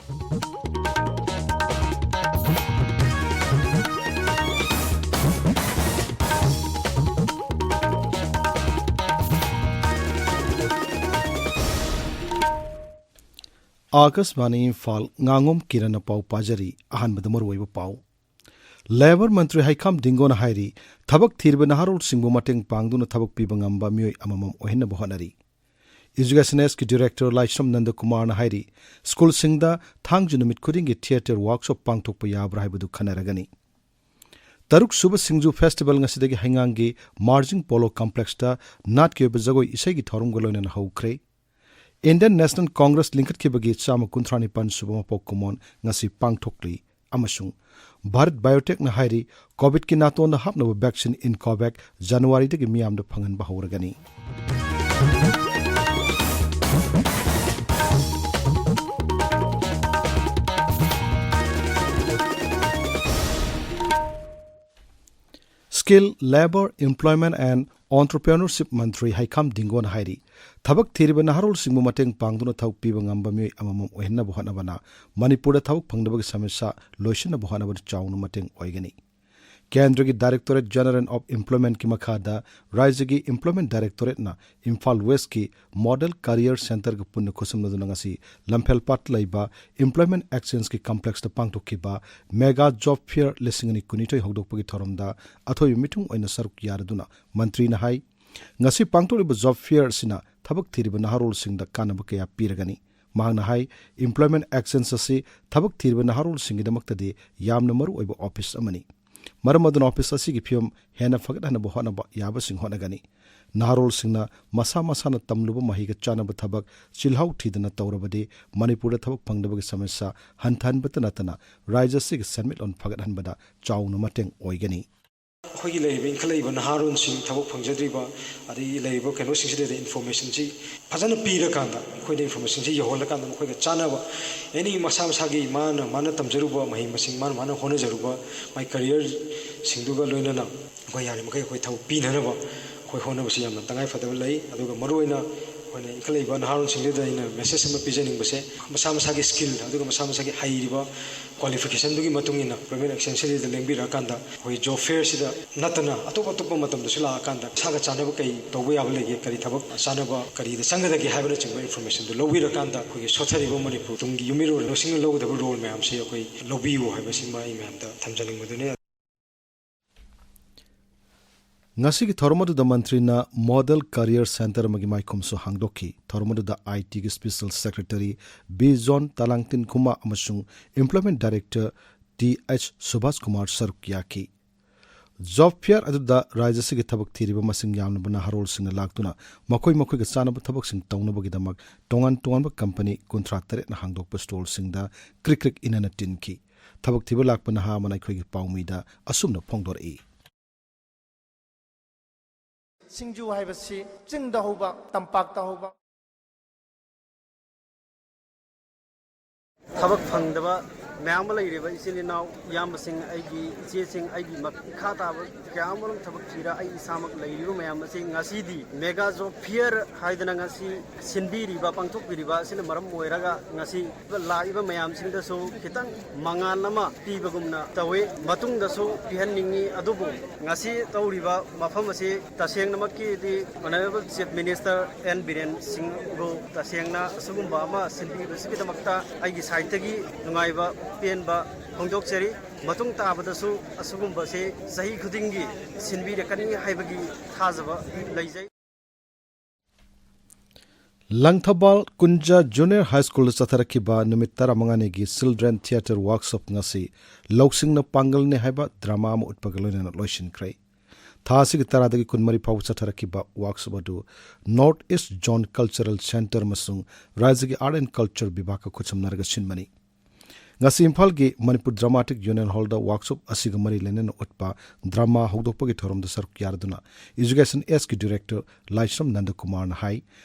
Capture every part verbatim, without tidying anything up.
ꯑꯥꯀꯥꯁꯕꯥꯅꯤ ꯏꯝꯐꯥꯜ, ꯉꯥꯉꯣꯝ ꯀꯤꯔꯟꯅ ꯄꯥꯎ ꯄꯥꯖꯔꯤ꯫ ꯑꯍꯥꯟꯕꯗ ꯃꯔꯨꯑꯣꯏꯕ ꯄꯥꯎ꯫ ꯂꯦꯕꯔ ꯃꯟꯇ꯭ꯔꯤ ꯍꯩꯈꯥꯝ ꯗꯤꯡꯒꯣꯅ ꯍꯥꯏꯔꯤ, ꯊꯕꯛ ꯊꯤꯔꯤꯕ ꯅꯍꯥꯔꯣꯜꯁꯤꯡꯕꯨ ꯃꯇꯦꯡ ꯄꯥꯡꯗꯨꯅ ꯊꯕꯛ ꯄꯤꯕ ꯉꯝꯕ ꯃꯤꯑꯣꯏ ꯑꯃꯃꯝ ꯑꯣꯏꯍꯟꯅꯕ ꯍꯣꯠꯅꯔꯤ꯫ ꯏꯖꯨꯀꯦꯁꯟ ꯑꯦꯁꯀꯤ ꯗꯤꯔꯦꯛꯇꯔ ꯂꯥꯏꯁ꯭ꯔꯝ ꯅꯟꯗꯀꯨꯃꯥꯔꯅ ꯍꯥꯏꯔꯤ, ꯁ꯭ꯀꯨꯜꯁꯤꯡꯗ ꯊꯥꯡꯖ ꯅꯨꯃꯤꯠ ꯈꯨꯗꯤꯡꯒꯤ ꯊꯤꯌꯦꯇꯔ ꯋꯥꯔꯛꯁꯣꯞ ꯄꯥꯡꯊꯣꯛꯄ ꯌꯥꯕ꯭ꯔꯥ ꯍꯥꯏꯕꯗꯨ ꯈꯟꯅꯔꯒꯅꯤ꯫ ꯇꯔꯨꯛ ꯁꯨꯕ ꯁꯤꯡꯖꯨ ꯐꯦꯁꯇꯤꯚꯦꯜ ꯉꯁꯤꯗꯒꯤ ꯍꯩꯉꯥꯡꯒꯤ ꯃꯥꯔꯖꯤꯡ ꯄꯣꯂꯣ ꯀꯝꯄ꯭ꯂꯦꯛꯁꯇ ꯅꯥꯠꯀꯤ ꯑꯣꯏꯕ ꯖꯒꯣꯏ ꯏꯁꯩꯒꯤ ꯊꯧꯔꯝꯒ ꯂꯣꯏꯅꯅ ꯍꯧꯈ꯭ꯔꯦ꯫ ꯏꯟꯗꯤꯌꯟ ꯅꯦꯁꯅꯦꯜ ꯀꯣꯡꯒ꯭ꯔꯦꯁ ꯂꯤꯡꯈꯠꯈꯤꯕꯒꯤ ꯆꯥꯝꯃ ꯀꯨꯟꯊ꯭ꯔꯥ ꯅꯤꯄꯥꯟ ꯁꯨꯕ ꯃꯄꯣꯛ ꯀꯨꯝꯑꯣꯟ ꯉꯁꯤ ꯄꯥꯡꯊꯣꯛꯂꯤ꯫ ꯑꯃꯁꯨꯡ ꯚꯥꯔꯠ ꯕꯥꯏꯑꯣꯇꯦꯛꯅ ꯍꯥꯏꯔꯤ, ꯀꯣꯚꯤꯗꯀꯤ ꯅꯥꯇꯣꯟꯗ ꯍꯥꯞꯅꯕ ꯚꯦꯛꯁꯤꯟ ꯏꯟꯀꯣꯚꯦꯛ ꯖꯅꯋꯥꯔꯤꯗꯒꯤ ꯃꯤꯌꯥꯝꯗ ꯐꯪꯍꯟꯕ ꯍꯧꯔꯒꯅꯤ꯫ Skill, Labour, Employment and Entrepreneurship ꯃꯟꯇ꯭ꯔꯤ ꯍꯩꯈꯥꯝ ꯗꯤꯡꯒꯣꯅ ꯍꯥꯏꯔꯤ, ꯊꯕꯛ ꯊꯤꯔꯤꯕ ꯅꯍꯥꯔꯣꯜꯁꯤꯡꯕꯨ ꯃꯇꯦꯡ ꯄꯥꯡꯗꯨꯅ ꯊꯕꯛ ꯄꯤꯕ ꯉꯝꯕ ꯃꯤꯑꯣꯏ ꯑꯃꯃꯝ ꯑꯣꯏꯍꯟꯅꯕ ꯍꯣꯠꯅꯕꯅ ꯃꯅꯤꯄꯨꯔꯗ ꯊꯕꯛ ꯐꯪꯗꯕꯒꯤ ꯁꯃꯁ꯭ꯌꯥ ꯂꯣꯏꯁꯤꯟꯅꯕ ꯍꯣꯠꯅꯕꯗ ꯆꯥꯎꯅ ꯃꯇꯦꯡ ꯑꯣꯏꯒꯅꯤ꯫ ꯀꯦꯟꯗ꯭ꯔꯒꯤ Directorate General of Employmentꯀꯤ ꯃꯈꯥꯗ ꯔꯥꯖ꯭ꯌꯒꯤ Employment Directorateꯅ ꯏꯝꯐꯥꯜ ꯋꯦꯁꯀꯤ Model Career Centreꯒ ꯄꯨꯟꯅ ꯈꯨꯠꯁꯝꯅꯗꯨꯅ ꯉꯁꯤ ꯂꯝꯐꯦꯜꯄꯥꯠꯇ ꯂꯩꯕ Employment Exchangeꯀꯤ complexꯇ ꯄꯥꯡꯊꯣꯛꯈꯤꯕ Mega Job Fair ꯂꯤꯁꯤꯡ ꯑꯅꯤ ꯀꯨꯟꯅꯤꯊꯣꯏ ꯍꯧꯗꯣꯛꯄꯒꯤ ꯊꯧꯔꯝꯗ ꯑꯊꯣꯏꯕ ꯃꯤꯊꯨꯡ ꯑꯣꯏꯅ ꯁꯔꯨꯛ ꯌꯥꯔꯗꯨꯅ ꯃꯟꯇ꯭ꯔꯤꯅ ꯍꯥꯏ, ꯉꯁꯤ ꯄꯥꯡꯊꯣꯛꯂꯤꯕ Job Fair ꯑꯁꯤꯅ ꯊꯕꯛ ꯊꯤꯔꯤꯕ ꯅꯍꯥꯔꯣꯜꯁꯤꯡꯗ ꯀꯥꯟꯅꯕ ꯀꯌꯥ ꯄꯤꯔꯒꯅꯤ꯫ ꯃꯍꯥꯛꯅ ꯍꯥꯏ, Employment Exchange ꯑꯁꯤ ꯊꯕꯛ ꯊꯤꯔꯤꯕ ꯅꯍꯥꯔꯣꯜꯁꯤꯡꯒꯤꯗꯃꯛꯇꯗꯤ ꯌꯥꯝꯅ ꯃꯔꯨꯑꯣꯏꯕ ꯑꯣꯐꯤꯁ ꯑꯃꯅꯤ꯫ ꯃꯔꯝ ꯑꯗꯨꯅ ꯑꯣꯐꯤꯁ ꯑꯁꯤꯒꯤ ꯐꯤꯕꯝ ꯍꯦꯟꯅ ꯐꯒꯠꯍꯟꯅꯕ ꯍꯣꯠꯅꯕ ꯌꯥꯕꯁꯤꯡ ꯍꯣꯠꯅꯒꯅꯤ꯫ ꯅꯍꯥꯔꯣꯜꯁꯤꯡꯅ ꯃꯁꯥ ꯃꯁꯥꯅ ꯇꯝꯂꯨꯕ ꯃꯍꯩꯒ ꯆꯥꯟꯅꯕ ꯊꯕꯛ ꯆꯤꯜꯍꯥꯎ ꯊꯤꯗꯅ ꯇꯧꯔꯕꯗꯤ ꯃꯅꯤꯄꯨꯔꯗ ꯊꯕꯛ ꯐꯪꯗꯕꯒꯤ ꯁꯃꯁ꯭ꯌꯥ ꯍꯟꯊꯍꯟꯕꯇ ꯅꯠꯇꯅ ꯔꯥꯖ꯭ꯌ ꯑꯁꯤꯒꯤ ꯁꯦꯟꯃꯤꯠꯂꯣꯟ ꯐꯒꯠꯍꯟꯕꯗ ꯆꯥꯎꯅ ꯃꯇꯦꯡ ꯑꯣꯏꯒꯅꯤ꯫ ꯑꯩꯈꯣꯏꯒꯤ ꯂꯩꯔꯤꯕ ꯏꯟꯈꯠꯂꯛꯏꯕ ꯅꯍꯥꯔꯣꯟꯁꯤꯡ ꯊꯕꯛ ꯐꯪꯖꯗ꯭ꯔꯤꯕ, ꯑꯗꯒꯤ ꯂꯩꯔꯤꯕ ꯀꯩꯅꯣꯁꯤꯡꯁꯤꯗ informationꯁꯤ ꯐꯖꯅ ꯄꯤꯔꯀꯥꯟꯗ, ꯑꯩꯈꯣꯏꯗ informationꯁꯤ ꯌꯧꯍꯜꯂꯀꯥꯟꯗ ꯃꯈꯣꯏꯒ ꯆꯥꯟꯅꯕ, any ꯃꯁꯥ ꯃꯁꯥꯒꯤ ꯃꯥꯅ, ꯃꯥꯅ ꯇꯝꯖꯔꯨꯕ ꯃꯍꯩ ꯃꯁꯤꯡ, ꯃꯥꯅ, ꯃꯥꯅ ꯍꯣꯠꯅꯖꯔꯨꯕ ꯃꯥꯏ careerꯁꯤꯡꯗꯨꯒ ꯂꯣꯏꯅꯅ ꯑꯩꯈꯣꯏ ꯌꯥꯔꯤꯃꯈꯩ ꯑꯩꯈꯣꯏ ꯊꯕꯛ ꯄꯤꯅꯅꯕ ꯑꯩꯈꯣꯏ ꯍꯣꯠꯅꯕꯁꯤ ꯌꯥꯝꯅ ꯇꯉꯥꯏ ꯐꯗꯕ ꯂꯩ꯫ ꯑꯗꯨꯒ ꯃꯔꯨꯑꯣꯏꯅ ꯏꯟꯈꯠꯂꯛꯏꯕ ꯅꯍꯥꯔꯣꯜꯁꯤꯡꯗꯨꯗ ꯑꯩꯅ ꯃꯦꯁꯦꯖ ꯑꯃ ꯄꯤꯖꯅꯤꯡꯕꯁꯦ, ꯃꯁꯥ ꯃꯁꯥꯒꯤ ꯁ꯭ꯀꯤꯜ ꯑꯗꯨꯒ ꯃꯁꯥ ꯃꯁꯥꯒꯤ ꯍꯩꯔꯤꯕ ꯀ꯭ꯋꯥꯂꯤꯐꯤꯀꯦꯁꯟꯗꯨꯒꯤ ꯃꯇꯨꯡ ꯏꯟꯅ ꯒꯣꯔꯃꯦꯟ ꯑꯦꯛꯁꯇꯦꯟꯁꯟꯁꯤꯗ ꯂꯦꯡꯕꯤꯔꯛꯑꯀꯥꯟꯗ ꯑꯩꯈꯣꯏ ꯖꯣꯕ ꯐꯤꯌꯔꯁꯤꯗ ꯅꯠꯇꯅ ꯑꯇꯣꯞ ꯑꯇꯣꯞꯄ ꯃꯇꯝꯗꯁꯨ ꯂꯥꯛꯑꯀꯥꯟꯗ ꯏꯁꯥꯒ ꯆꯥꯟꯅꯕ ꯀꯔꯤ ꯇꯧꯕ ꯌꯥꯕ ꯂꯩꯒꯦ, ꯀꯔꯤ ꯊꯕꯛ ꯆꯥꯟꯅꯕ ꯀꯔꯤꯗ ꯆꯪꯒꯗꯒꯦ ꯍꯥꯏꯕꯅꯆꯤꯡꯕ ꯏꯟꯐꯣꯔꯃꯦꯁꯟꯗꯨ ꯂꯧꯕꯤꯔꯀꯥꯟꯗ ꯑꯩꯈꯣꯏꯒꯤ ꯁꯣꯠꯊꯔꯤꯕ ꯃꯅꯤꯄꯨꯔ ꯇꯨꯡꯒꯤ ꯌꯨꯝꯏꯔꯣꯜꯁꯤꯡꯅ ꯂꯧꯒꯗꯕ ꯔꯣꯜ ꯃꯌꯥꯝꯁꯤ ꯑꯩꯈꯣꯏ ꯂꯧꯕꯤꯌꯨ ꯍꯥꯏꯕꯁꯤꯃ ꯑꯩ ꯃꯌꯥꯝꯗ ꯊꯝꯖꯅꯤꯡꯕꯗꯨꯅꯤ꯫ ꯉꯁꯤꯒꯤ ꯊꯧꯔꯝ ꯑꯗꯨꯗ ꯃꯟꯇ꯭ꯔꯤꯅ ꯃꯣꯗꯦꯜ ꯀꯔꯤꯌꯔ ꯁꯦꯟꯇꯔ ꯑꯃꯒꯤ ꯃꯥꯏꯈꯨꯝꯁꯨ ꯍꯥꯡꯗꯣꯛꯈꯤ꯫ ꯊꯧꯔꯝ ꯑꯗꯨꯗ ꯑꯥꯏ ꯇꯤꯒꯤ special secretary B John Tlangtin Khuma ꯑꯃꯁꯨꯡ employment director T H Subhash Kumar ꯁꯔꯨꯛ ꯌꯥꯈꯤ꯫ ꯖꯣꯕ ꯐꯤꯌꯔ ꯑꯗꯨꯗ ꯔꯥꯖ꯭ꯌ ꯑꯁꯤꯒꯤ ꯊꯕꯛ ꯊꯤꯔꯤꯕ ꯃꯁꯤꯡ ꯌꯥꯝꯂꯕ ꯅꯍꯥꯔꯣꯜꯁꯤꯡꯅ ꯂꯥꯛꯇꯨꯅ ꯃꯈꯣꯏ ꯃꯈꯣꯏꯒ ꯆꯥꯟꯅꯕ ꯊꯕꯛꯁꯤꯡ ꯇꯧꯅꯕꯒꯤꯗꯃꯛ ꯇꯣꯉꯥꯟ ꯇꯣꯉꯥꯟꯕ ꯀꯝꯄꯅꯤ ꯀꯨꯟꯊ꯭ꯔꯥ ꯇꯔꯦꯠꯅ ꯍꯥꯡꯗꯣꯛꯄ ꯁ꯭ꯇꯣꯜꯁꯤꯡꯗ ꯀ꯭ꯔꯤꯛ ꯀ꯭ꯔꯤꯛ ꯏꯟꯅꯅ ꯇꯤꯟꯈꯤ꯫ ꯊꯕꯛ ꯊꯤꯕ ꯂꯥꯛꯄ ꯅꯍꯥ ꯑꯃꯅ ꯑꯩꯈꯣꯏꯒꯤ ꯄꯥꯎꯃꯤꯗ ꯑꯁꯨꯝꯅ ꯐꯣꯡꯗꯣꯔꯛꯏ꯫ ꯁꯤꯡꯖꯨ ꯍꯥꯏꯕꯁꯤ ꯆꯤꯡꯗ ꯍꯧꯕ, ꯇꯝꯄꯥꯛꯇ ꯍꯧꯕ꯫ ꯊꯕꯛ ꯐꯪꯗꯕ ꯃꯌꯥꯝ ꯑꯃ ꯂꯩꯔꯤꯕ ꯏꯆꯤꯜ ꯏꯅꯥꯎ, ꯏꯌꯥꯝꯕꯁꯤꯡ, ꯑꯩꯒꯤ ꯏꯆꯦꯁꯤꯡ, ꯑꯩꯒꯤ ꯃꯈꯥ ꯇꯥꯕ ꯀꯌꯥ ꯑꯃꯔꯣꯝ ꯊꯕꯛ ꯊꯤꯔ ꯑꯩ ꯏꯁꯥꯃꯛ ꯂꯩꯔꯤꯕ ꯃꯌꯥꯝ ꯑꯁꯤ ꯉꯁꯤꯗꯤ ꯃꯦꯒꯥ ꯖꯣꯕ ꯐꯤꯌꯔ ꯍꯥꯏꯗꯅ ꯉꯁꯤ ꯁꯤꯟꯕꯤꯔꯤꯕ, ꯄꯥꯡꯊꯣꯛꯄꯤꯔꯤꯕ ꯑꯁꯤꯅ ꯃꯔꯝ ꯑꯣꯏꯔꯒ ꯉꯁꯤ ꯂꯥꯛꯏꯕ ꯃꯌꯥꯝꯁꯤꯡꯗꯁꯨ ꯈꯤꯇꯪ ꯃꯉꯥꯜ ꯑꯃ ꯄꯤꯕꯒꯨꯝꯅ ꯇꯧꯏ꯫ ꯃꯇꯨꯡꯗꯁꯨ ꯄꯤꯍꯟꯅꯤꯡꯏ꯫ ꯑꯗꯨꯕꯨ ꯉꯁꯤ ꯇꯧꯔꯤꯕ ꯃꯐꯝ ꯑꯁꯤ ꯇꯁꯦꯡꯅꯃꯛꯀꯤꯗꯤ Honourable Chief Minister N Biren ꯁꯤꯡꯕꯨ ꯇꯁꯦꯡꯅ ꯑꯁꯤꯒꯨꯝꯕ ꯑꯃ ꯁꯤꯟꯕꯤꯕꯁꯤꯒꯤꯗꯃꯛꯇ ꯑꯩꯒꯤ ꯁꯥꯏꯠꯇꯒꯤ ꯅꯨꯡꯉꯥꯏꯕ ꯄꯦꯟꯕ ꯐꯣꯡꯗꯣꯛꯆꯔꯤ꯫ ꯃꯇꯨꯡ ꯇꯥꯕꯗꯁꯨ ꯑꯁꯤꯒꯨꯝꯕꯁꯤ ꯆꯍꯤ ꯈꯨꯗꯤꯡꯒꯤ ꯁꯤꯟꯕꯤꯔꯛꯀꯅꯤ ꯍꯥꯏꯕꯒꯤ ꯊꯥꯖꯕ ꯂꯩꯖꯩ꯫ ꯂꯪꯊꯕꯥꯜ ꯀꯨꯟꯖ ꯖꯨꯅꯤꯌꯔ ꯍꯥꯏ ꯁ꯭ꯀꯨꯜꯗ ꯆꯠꯊꯔꯛꯈꯤꯕ ꯅꯨꯃꯤꯠ ꯇꯔꯥꯃꯉꯥꯅꯤꯒꯤ ꯆꯤꯜꯗ꯭ꯔꯦꯟ ꯊꯤꯌꯦꯇꯔ ꯋꯥꯔꯛꯁꯣꯞ ꯉꯁꯤ ꯂꯧꯁꯤꯡꯅ ꯄꯥꯡꯒꯜꯅꯤ ꯍꯥꯏꯕ ꯗ꯭ꯔꯃꯥ ꯑꯃ ꯎꯠꯄꯒ ꯂꯣꯏꯅꯅ ꯂꯣꯏꯁꯤꯟꯈ꯭ꯔꯦ꯫ ꯊꯥ ꯑꯁꯤꯒꯤ ꯇꯔꯥꯗꯒꯤ ꯀꯨꯟꯃꯔꯤ ꯐꯥꯎꯕ ꯆꯠꯊꯔꯛꯈꯤꯕ ꯋꯥꯔꯛꯁꯣꯞ ꯑꯗꯨ north east zone cultural centre ꯑꯃꯁꯨꯡ ꯔꯥꯖ꯭ꯌꯒꯤ ꯑꯥꯔꯠ ꯑꯦꯟ ꯀꯜꯆꯔ ꯕꯤꯚꯥꯒꯀ ꯈꯨꯠꯁꯝꯅꯔꯒ ꯁꯤꯟꯕꯅꯤ꯫ ꯉꯁꯤ ꯏꯝꯐꯥꯜꯒꯤ ꯃꯅꯤꯄꯨꯔ ꯗ꯭ꯔꯃꯥꯇꯤꯛ ꯌꯨꯅꯤꯌꯟ ꯍꯣꯜꯗ ꯋꯥꯔꯛꯁꯣꯞ ꯑꯁꯤꯒ ꯃꯔꯤ ꯂꯩꯅꯅ ꯎꯠꯄ ꯗ꯭ꯔꯃꯥ ꯍꯧꯗꯣꯛꯄꯒꯤ ꯊꯧꯔꯝꯗ ꯁꯔꯨꯛ ꯌꯥꯔꯗꯨꯅ ꯏꯖꯨꯀꯦꯁꯟ ꯑꯦꯁꯀꯤ ꯗꯤꯔꯦꯛꯇꯔ ꯂꯥꯏꯁ꯭ꯔꯝ ꯅꯟꯗꯀꯨꯃꯥꯔꯅ ꯍꯥꯏ,